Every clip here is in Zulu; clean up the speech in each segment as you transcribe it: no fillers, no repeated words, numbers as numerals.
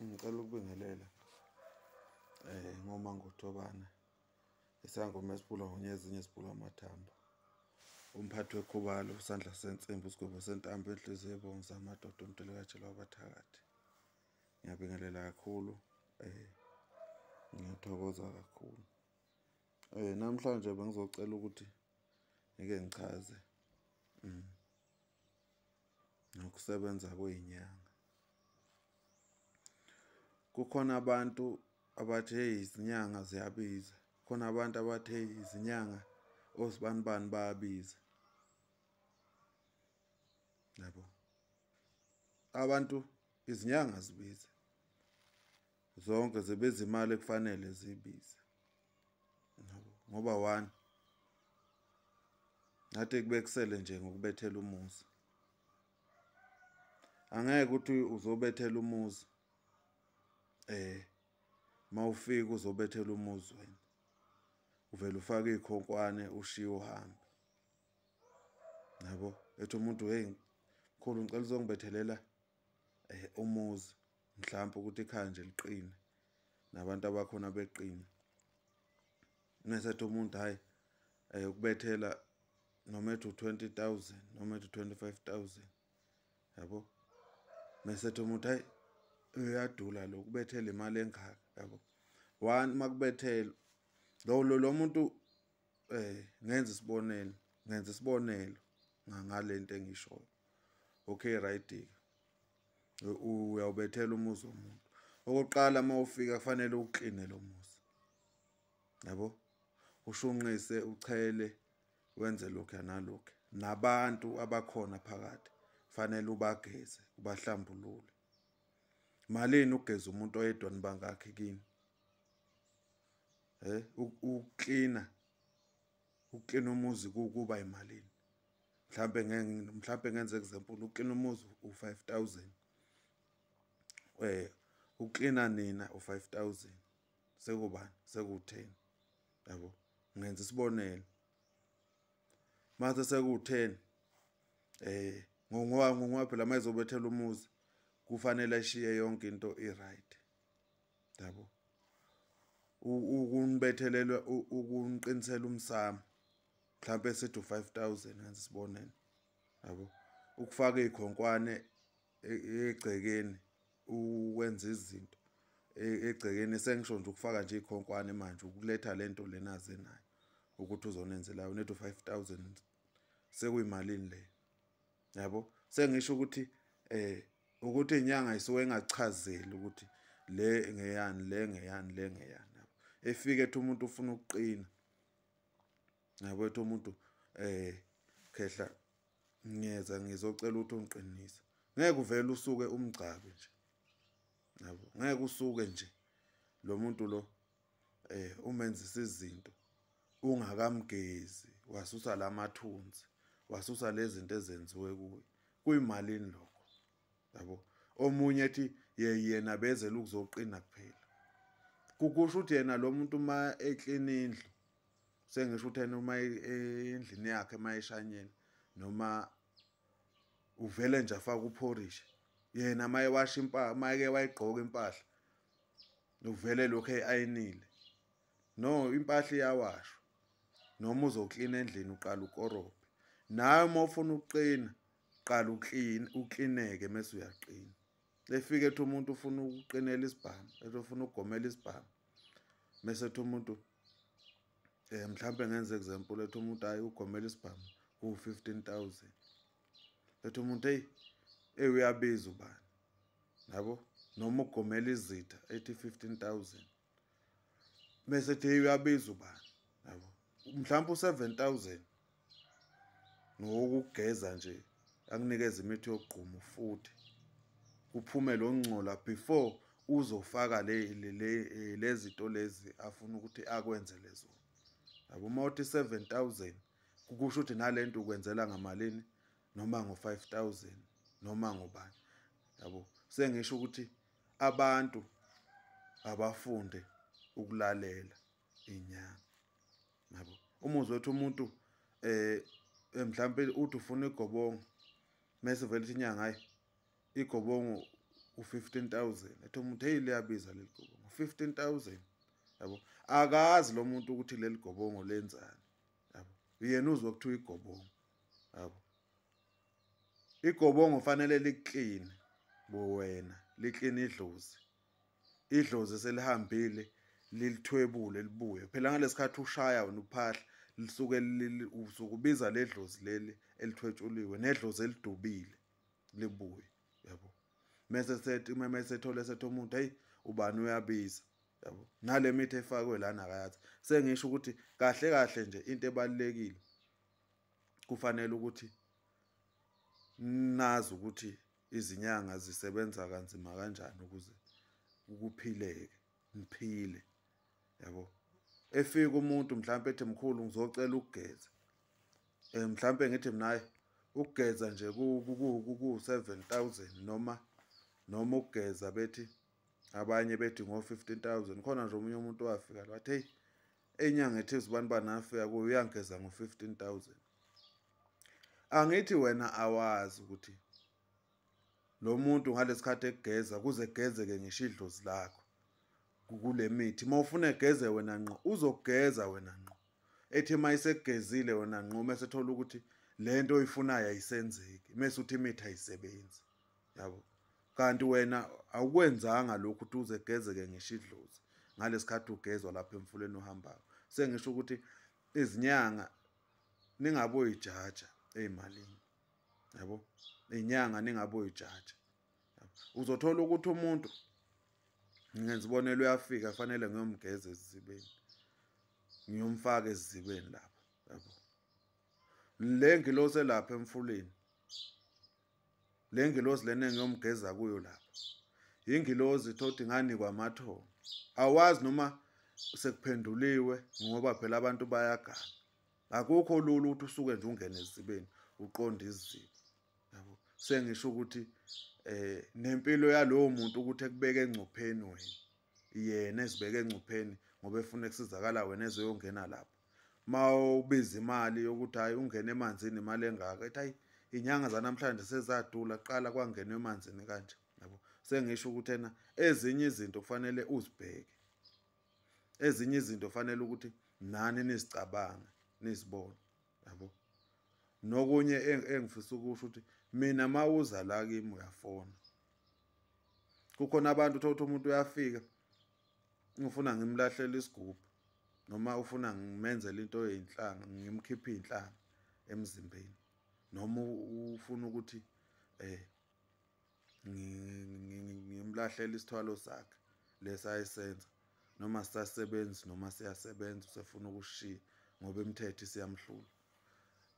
Ngicela ukubingelela ngoma ngothobana isangoma esiphulwa ngonyezinye esiphulwa amathambo. Umphathi wekhubalo, isandla sensimbi, isigwebo sentambo, inhliziyo ebomvu amadoda, umntelekajele wabathakathi. Ngiyabingelela kakhulu, ngiyathokoza kakhulu. Namhlanje bengizocela ukuthi ngike ngichaze ngokusebenza kwey'nyanga. Kukhona abantu abathi, hheyi, izinyanga ziyabiza, khona abantu abathi, hheyi, izinyanga osibanibani bayabiza, yabo. Abantu izinyanga zibiza zonke, zibiza imali ekufanele ziyibize, yabo. Ngoba one, ngathi kube kusele nje ngokubethela umuzi. Angeke uthi uzobethela umuzi mawufika uzobethela umuzi wena uvele ufake iy'khonkwane ushiye uhambe, yabo. Ethi umuntu, hheyi mkhulu, ngicela uzongibethelela umuzi, mhlampe ukuthi ikhaya nje liqine nabantu abakhona beqine. Mese ethi umuntu, hhayi, ukubethela noma ethi u-20,000 noma ethi u-25,000, yabo. Mese ethi umuntu, hhayi, uyadula lo kubethela imali engaka, yabo. One, uma kubethelwa lo muntu ngenza isibonelo, ngenza isibonelo ngale nto engiyishoyo. Okay, right-ke, uyawubethela umuzi womuntu. Okokuqala uma ufika kufanele uwukline lo muzi, yabo, ushunqise, uchele, wenze lokhuya nalokhuya. Nabantu abakhona phakathi kufanele ubageze, ubahlambulule. Malini ukugeza umuntu oyedwa, nibangakhi kini? Ukuklina, ukuklina umuzi kuba yimalini? Mhlampe mhlampe ngenze example, ukuklina umuzi u-5,000, ukuklina nina u-5,000, sekubani, seku-10, yabo. Ngenza isibonelo, mase seku-10, ngoba phela uma ezobethela umuzi kufanele ashiye yonke into i-right, yabo. Ukunibethelelwa, ukuniqinisela umsamo, mhlampe sithi u-5,000, ngenza isibonelo, yabo. Ukufaka iy'khonkwane egcekeni, ukwenza izinto egcekeni, sengisho nje ukufaka nje iy'khonkwane manje, ukuletha lento lena aze nayo ukuthi uzonenzela yona, ethi u-5,000, sekuyimalini leyo, yabo. Sengisho ukuthi ukuthi iy'nyanga yisuke engachazeli ukuthi le ngeyani, le ngeyani, le ngeyani, yabo. Efike ethi umuntu ufuna ukuqina, yabo, ethi umuntu khehla, ngiyeza ngizocela ukuthi ungiqinise. Ngeke uvele usuke umgcabe nje, yabo. Ngeke usuke nje lo muntu lo umenzisa izinto ungakamgezi, wasusa lamathunzi, wasusa lezi zinto ezenziwe kuye. Kuyimalini lokho, yabo. Omunye ethi yena bezela ukuzoqina kuphela. Kukusho ukuthi yena lo muntu uma eklina indlu, sengisho ukuthi yena uma endlini yakhe uma eshanyela noma uvele nje afake uphorishi, yena uma ewasha impahla, uma eke wayigqoka impahla, uvele lokhu e-ayinile. No, impahla iyawashwa. Noma uzoklina endlini uqala ukorobhe. Nawe uma ufuna ukuqina, qala ukline, uklineke mese uyaqina. Efike ethi umuntu ufuna ukuqinela isibhamu, ethi ufuna ukugomela isibhamu, mese ethi umuntu mhlampe ngenze example, ethi umuntu hayi, ugomela isibhamu ku-15,000. Ethi umuntu, hey, hey, uyabiza ubani, yabo. Noma ugomela izitha ethi 15,000, mese ethi, hey, uyabiza ubani, yabo. Mhlawumbe u-7,000 ngokugeza nje, akunikeza imithi yokugquma futhi kuphume lo ngcola before uzofaka le lezi zinto lezi afuna ukuthi akwenzele zona, yabo. Uma uthi 7,000 kusho ukuthi nalento ukwenzela ngamalini, noma ngo-5,000 noma ngobani, yabo. Sengisho ukuthi abantu abafunde ukulalela inyanga, yabo. Uma uzwe umuntu mhlampe uthi ufuna igobongo, mese vele ithi inyanga, hayi, igobongo u-15,000. Ethi umuntu, hey, liyabiza leli gobongo 15,000, yabo. Akazi lo muntu ukuthi leli gobongo lenzani, yabo. Yena uzwe kuthiwa igobongo, yabo. Igobongo fanele likline bo wena, likline idlozi. Idlozi selihambile lilithwebule libuye. Phela ngalesikhathi ushaya wena uphahla, lisuke usukubiza ledlozi leli elithwetshuliwe nedlozi elidubile libuye, yabo. Mese sethi mese sethi umuntu, hey, ubani uyabiza, yabo. Nale mithi efakwe lana akayazi. Sengisho ukuthi kahle kahle nje into ebalulekile kufanele ukuthi nazi ukuthi izinyanga zisebenza kanzima kanjani ukuze ukuphileke, niphile, yabo. Efika umuntu mhlawumbe ethi, mkhulu ngizocela ukugeza, mhlawumbe ngithi mina ukugeza nje ku 7,000 noma ukugeza bethi abanye bethi ngo 15,000. Khona nje omunye umuntu wafika wathi, hey, enyanga ethize ubani bani afika kuyo uyangigeza ngo 15,000. Angithi wena awazi ukuthi lo muntu ngalesikhathi ekugeza kuze kugezeke ngisho idlozi lakho kule mithi. Mawufuna egeze wena ngqo, uzogeza wena ngqo. Ethi mayisekugezile wena ngqo, mase ethola ukuthi lento oyifunayo ayisenzeki, mase uthi imithi ayisebenzi, yabo. Kanti wena awukwenzanga lokhu ukuthi uze egezeke ngisho idlozi ngalesikhathi ugezwa lapha emfuleni uhambayo. Sengisho ukuthi izinyanga ningaboyijaja ezimalini, yabo. Inyanga ningaboyijaja. Uzothola ukuthi umuntu, ngenza isibonelo, uyafika fanele ngiyomgeza ezizibeni, ngiyomfaka ezizibeni lapha, yabo. Le ngilosi elapha emfuleni, le ngilosi lena engiyomgeza kuyo lapha, ingilosi thothi nganikwa amathongo. Awazi noma sekuphenduliwe, ngoba phela abantu bayagana. Akukho lula ukuthi usuke nje ungene ezizibeni uqonde iziziba, yabo. Sengisho ukuthi nempilo yalowo muntu ukuthi ekubeke engcupheni wena, yena ezibeke engcupheni ngoba efuna kusizakala wena ezoyongena lapho. Mawubiza imali yokuthi hayi ungene emanzini imali engaka, ethi hayi inyanga zanamhlanje sezadula, qala kwangena emanzini kanje, yabo. Sengisho ukuthi ena ezinye izinto kufanele uzibheke, ezinye izinto kufanele ukuthi nani nizicabange nizibone, yabo. Nokunye engifisa ukusho ukuthi mina mawuza la kimi uyafona. Kukhona abantu uthola ukuthi umuntu uyafika ufuna ngimlahlele isigubhu, noma ufuna ngimenzele into eyinhlanga, ngimkhiphe inhlanga emzimbeni, noma ufuna ukuthi ngimlahlele isithwalo sakhe lesayisenza, noma sisasebenzi noma siyasebenza, usefuna ukushiya ngoba imithetho isiyamhlula.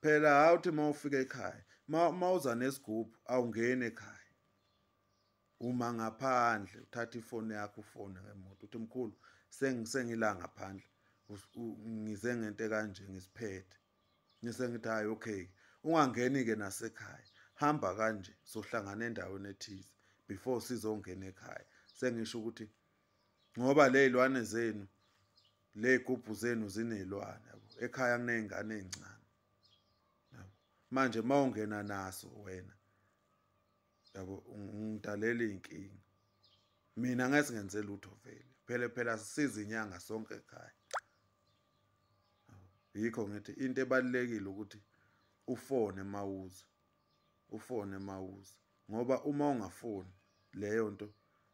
Phela awuthi mawufika ekhaya, mawuza nesigubhu awungeni ekhaya, uma ngaphandle uthatha ifoni yakho ufone ngemoto uthi, mkhulu sengila ngaphandle, ngize ngento kanje ngisiphethe. Ngise ngithi hayi okay, ungangeni ke nasekhaya, hamba kanje sohlangana endaweni ethize before sizongena ekhaya. Sengisho ukuthi ngoba lezilwane zenu, lezigubhu zenu zinezilwane, yabo. Ekhaya kunezingane ezincane, yabo. Manje mawungena naso wena, yabo, ungidalela inkinga. Mina ngeke singenze lutho vele, phela phela sisiza inyanga sonke ekhaya. Yikho ngithi into ebalulekile ukuthi ufone mawuza, ufone mawuza, ngoba uma ungafoni leyo nto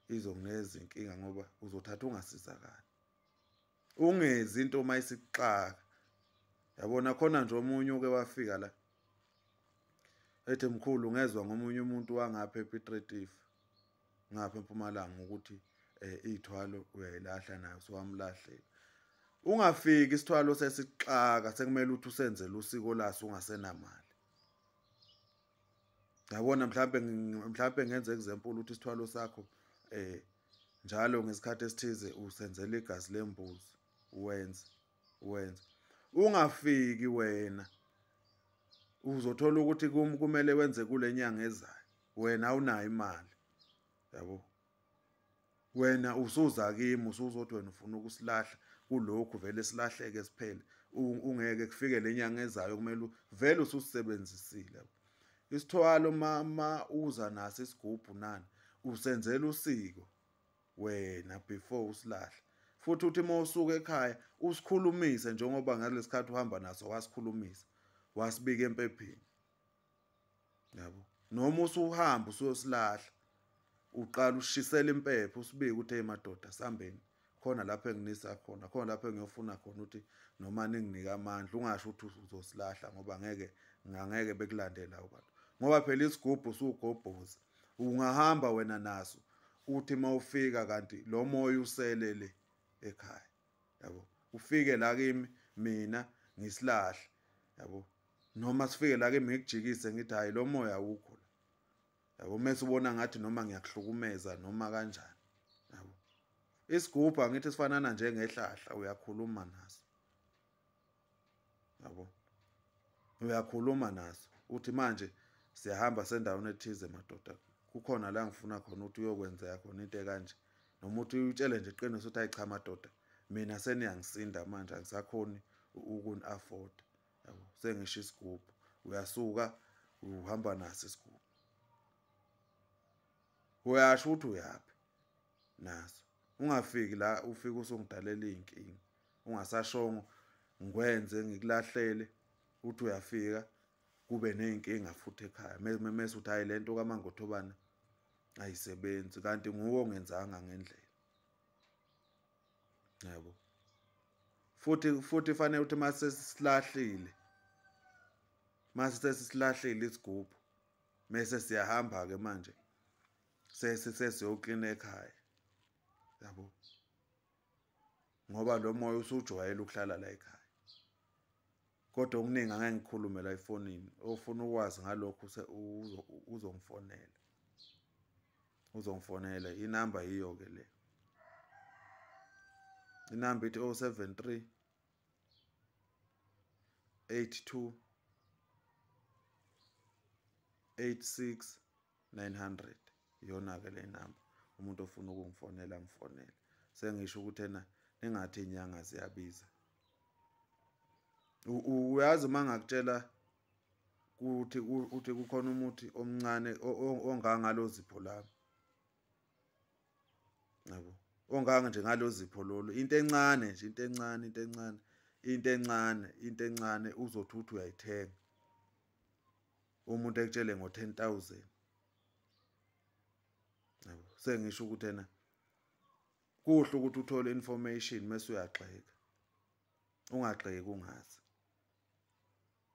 izokuneza inkinga, ngoba uzothatha ungasizakali, ungezi into uma isikuxaka, yabona. Khona nje omunye uke wafika la ethi, mkhulu ngezwa ngomunye umuntu wangapha ePiet Retief ngapha eMpumalanga ukuthi iy'thwalo uyayilahla nayo, sowamlahlela. Ungafiki isithwalo sesixaka sekumele ukuthi usenzele usiko laso ungasenamali, yabona. Mhlambe ngenze example ukuthi isithwalo sakho njalo ngesikhathi esithize usenzela igazi lembuzi, wenze ungafiki wena uzothola ukuthi kumele wenze kule nyanga ezayo, wena awunayo imali, yabo. Wena usuza kimi usuzothi wena ufuna ukusilahla kulokhu, vele silahleke siphele, ungeke kufike lenyanga ezayo, kumele vele ususebenzisile isithwalo. Ma uza naso isigubhu nani, Usenzela usiko wena before usilahle. Futhi uthi uma usuka ekhaya usikhulumise njengoba ngalesikhathi uhamba naso wasikhulumisa, wasibika empepheni. Yabo. Noma usuhamba usuyosilahla, uqala ushisela impepho usibike ukuthi hey madoda sambeni, khona lapho enginisa khona, khona lapho engiyofuna khona ukuthi noma ninginike amandla, ungasho ukuthi uzosilahla ngoba ngeke bekulandela abantu. Ngoba phela isigubhu usugobhoza, ungahamba wena naso uthi mawufika kanti lo moya usele le ekhaya. Yabo, ufike la kimi mina ngisilahle, yabo, noma sifike la kimi ngikujikise ngithi hayi lo moya awukho la. Yabo, mase ubona ngathi noma ngiyakuhlukumeza noma kanjani. Yabo, isigubhu angithi sifanana njengehlahla, uyakhuluma naso. Yabo, uyakhuluma naso uthi manje siyahamba sendaweni ethize madoda, kukhona la ngifuna khona ukuthi uyokwenzeka khona into ekanje, noma uthi utshele nje iqiniso ukuthi hayi cha madoda, mina seniyangisinda manje, angisakhoni ukuni-afford. Yabo, sengisho isigubhu, uyasuka uhamba naso isigubhu, uyasho ukuthi uyaphi naso, ungafiki la ufike usungidalela iy'nkinga, ungasashongo ngikwenze ngikulahlele, uthi uyafika kube ney'nkinga futhi ekhaya, mese uthi hayi lento kaMangothobana ayisebenzi, kanti nguwe ongenzanga ngendlela. Yabo, futhi fanele ukuthi mase sisilahlile, mase sesilahlile isigubhu, mese siyahamba ke manje sesiyoklina ekhaya. Yabo, ngoba lo moya usujwayele ukuhlala la ekhaya. Kodwa okuningi angeke ngikhulume la efonini, ofuna ukwazi ngalokho uzongifonela, uzongifonela. Inamba yiyo ke le, inamba ithi 073 82 86 900. Iyona ke le namba, umuntu ofuna ukungifonela angifonele. Sengisho ukuthi ena ningathi inyanga ziyabiza. Uyazi uma ngakutshela ukuthi uthi kukhona umuthi omncane ongangalo zipho lami. Yabo, onganga nje ngalo zipho lolu, into encane nje, into encane, into encane, into encane, into encane, uzothi uthi uyayithenga. Umuntu ekutshele ngo 10,000. Yabo, sengisho ukuthi ena kuhle ukuthi uthole information mase uyagxeka. Ungagxeki ungazi.